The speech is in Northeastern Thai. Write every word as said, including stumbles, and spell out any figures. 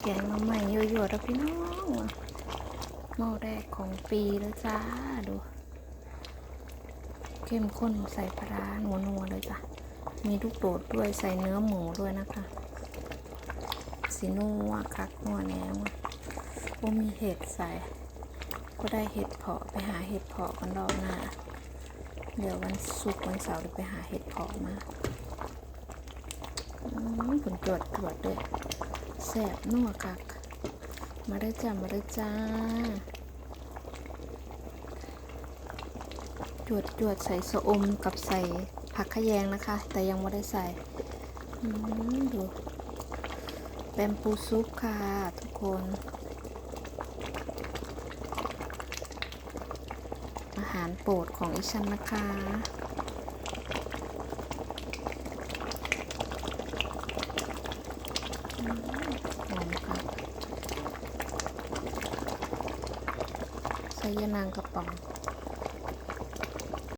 แกงหน่อไม้ยั่วๆแล้วพี่น้อง หม้อแรกของปีแล้วจ้า ดู เข้มข้น ใส่ปลาร้านัวๆเลยจ้ะ มีลูกโดดด้วย ใส่เนื้อหมูด้วยนะคะ สินัวคักนัวแนวอะ โอ้ มีเห็ดใส่ ก็ได้เห็ดเผาะ ไปหาเห็ดเผาะกันรอบหน้า เดี๋ยววันศุกร์วันเสาร์เดี๋ยวไปหาเห็ดเผาะมา อืม คุณจวดจวดเลย แซ่บนัวคัก มาเด้อจ้า มาเด้อจ้า จวดจวดใส่สะอมกับใส่ผักขะแยงนะคะ แต่ยังไม่ได้ใส่ อืม ดู แปมปูซุปค่ะทุกคน อาหารโปรดของอีฉันนะคะ อืม หอมค่ะ ใส่ยานางกระป๋อง